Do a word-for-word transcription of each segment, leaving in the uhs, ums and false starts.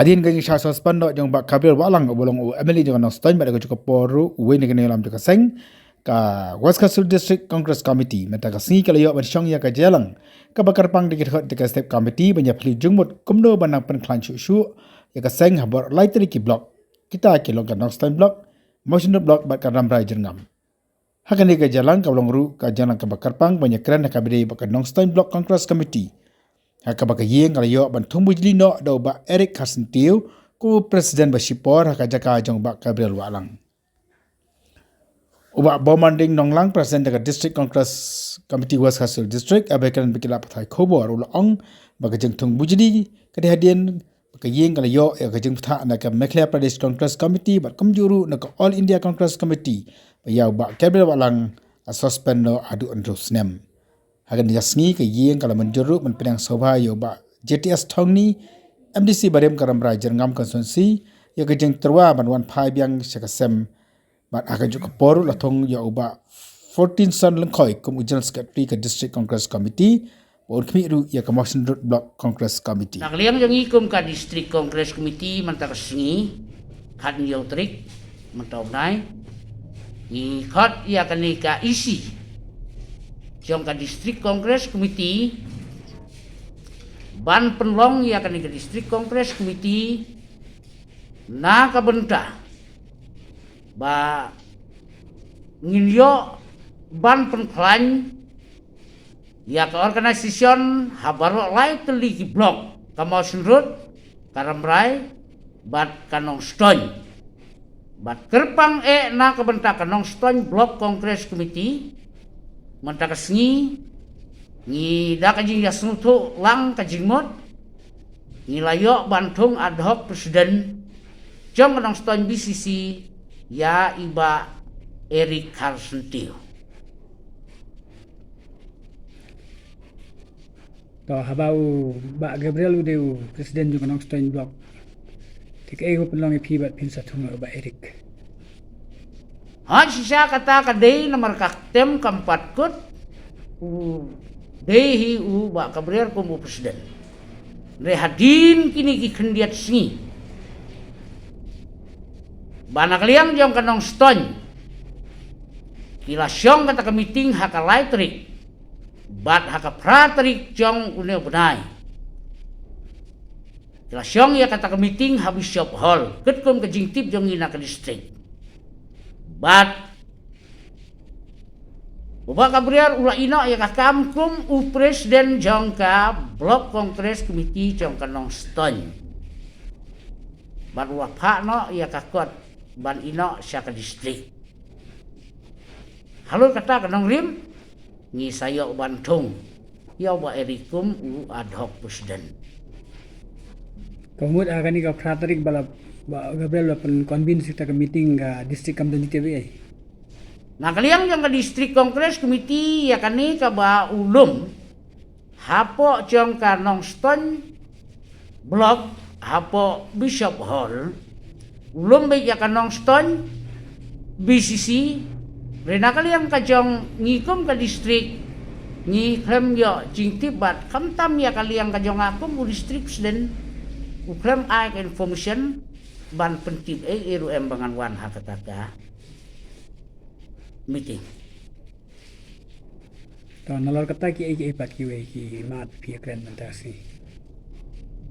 Hadien ka jingshah suspend noh jong Bah Gabriel Wahlang uba long u MLA jong ka Nongstoiñ bad ha kajuh ka por ruh uwei na ki nongïalam jong ka seng ka West Khasi Hills District Congress Committee mynta ka sngi ka la ïoh ban shong ïa ka jingïalang kaba kyrpang da ki dkhot jong ka Step Committee ban ïaphylliew jingmut kumno ban nang pynkhlaiñ shuh shuh ïa ka seng ha baroh lai tylli ki block, kita ki long ka Nongstoiñ Block, Mawshynrut Block bad ka Rambrai Jyrngam. Ha kane ka jingïalang ka long ruh ka jingïalang kaba kyrpang ban ïakren ha kaba ïadei bad ka Nongstoiñ Block Congress Committee, ha kaba ka ïing ka la ïoh ban thung bujli noh da u Bah Eric Kharsyntiew kum u President ba shipor ha ka jaka jong Bah Gabriel Wahlang. U Bah Bomanding Nonglang, President jong ka District Congress Committee West Khasi Hills District, haba ïakren bad ki lad pathai khubor u la ong ba ka jingthung bujli ka dei hadien ba ka ïing ka la ïoh ïa ka jingbthah na ka Meghalaya Pradesh Congress Committee bad kumjuh ruh na ka All India Congress Committee ba ïa u Bah Gabriel Wahlang la suspend noh haduh hynriew snem. Ha kane ka sngi ka ïing ka la mynjur ruh ban pdiang sngewbha ïa u Bah JTS Thongni, MDC barim ka Rambrai Jyrngam Constituency ïa ka jingtyrwa ban wan phai biang sha ka sem. Bad ha kajuh ka por ruh la thung ïa u Bah Fortinson Lyngkhoi kum u General Secretary ka District Congress Committee, ba un khmih ruh ïa ka Mawshynrut Block Congress Committee. Na ka liang jong ngi kum ka District Congress Committee mynta ka sngi, khathynñiew tarik mynta u bnai, ngi khot ïa kane ka EC jong ka District Congress Committee ban pynlong ïa kane ka District Congress Committee na ka bynta ba ngin ïoh ban pynkhlaiñ ïa ka organisation ha baroh lai tylli ki block, ka Mawshynrut, ka Rambrai bad ka Nongstoiñ. Bad kyrpang eh na ka bynta ka Nongstoiñ Block Congress Committee mynta ka sngi ngi da ka jingïasngewthuh lang ka jingmut ngi la ïoh ban thung ad hoc president jong ka Nongstoiñ BCC ïa i Bah Eric Kharsyntiew. To haba u Bah Gabriel u dei u president jong ka Nongstoiñ Block, te kaei ba pynlong ïa phi bad phin sa thung ïa u Bah Eric? Ha shisha kata ka dei namar ka ktem kam pat kut u dei hi u Bah Gabriel kum u president. Hynrei hadien kine ki khyndiat sngi ba na ka liang jong ka Nongstoiñ ki la shong kata ka meeting ha ka lai tarik bad ha ka phra tarik jong une u bnai ki la shong ïa kata ka meeting ha Bishop Hall katkum ka jingtip jong ngi na ka district. Bad u Bah Gabriel u la ïehnoh ïa ka kam kum u president jong ka Block Congress Committee jong ka Nongstoiñ bad u la phah noh ïa ka kot ban ïehnoh sha ka district. Halor kata ka nongrim ngi sa ïoh ban thung ïa u Bah Eric kum u ad hoc president. Ka mut ha kane ka phra tarik ba la Bah Gabriel la pyn convince ïa ka meeting ka district kam don jingtip ei? Na ka liang jong ka District Congress Committee ïa kane kaba u lum hapoh jong ka Nongstoiñ Block hapoh Bishop Hall u lum beit ïa ka Nongstoiñ BCC. Hynrei na ka liang ka jong ngi kum ka district ngi khlem ïoh jingtip bad khamtam ïa ka liang ka jong nga kum u district president u khlem ai ka information ban pyntip ei ei ruh em ba ngan wan ha kata ka meeting. To nalor kata kiei kiei pat kiwei ki mat phi ïakren mynta ka sngi?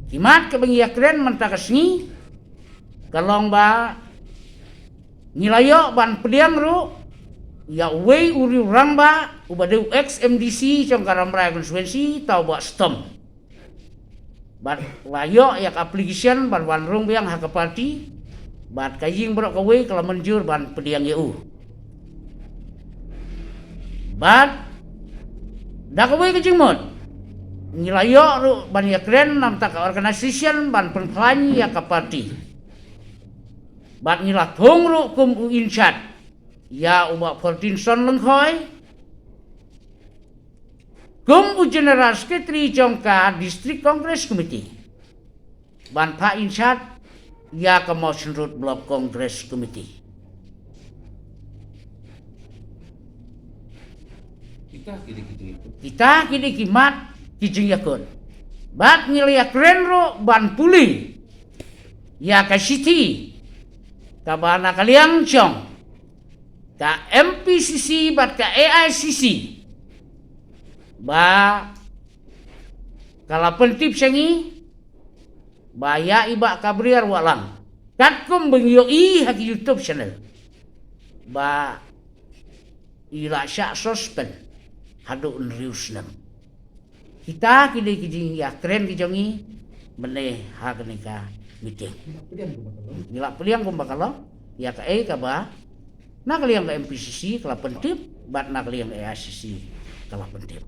Ki mat kiba ngi ïakren mynta ka sngi ka long ba ngi la ïoh ban pdiang ruh ïa uwei u riew rangbah uba dei u ex MDC jong ka Rambrai constituency, uta u Bah Stom. Bad la ïoh ïa ka application ban wan rung biang ha ka party bad ka ïing baroh kawei ka la mynjur ban pdiang ïa u. Bad da kawei ka jingmut ngi la ïoh ruh ban ïakren namar ka organisation ban pynkhlaiñ ïa ka party. Bad ngi la thung ruh kum u in charge ïa u Bah Fortinson Lyngkhoi kum u General Secretary jong ka District Congress Committee ban phah in charge ïa ka Mawshynrut Block Congress Committee. Kita ki dei ki jingïakut. Kita ki dei ki mat ki jingïakut. Bad ngi la ïakren ruh ban pule ïa ka shithi kaba na ka liang jong ka M P C C bad ka A I C C ba ka la pyntip sha ngi ba ïa i Bah Gabriel Wahlang, katkum ba ngi ïohi ha ki YouTube channel, ba i la shah suspend haduh hynriew snem. Kita ki dei ki jingïakren ki jong ngi mynne ha kane ka meeting. Ngi la pdiang kumba ka long, ïa kaei kaba na ka liang ka M P C C ka la pyntip bad na ka liang ka A I C C ka la pyntip.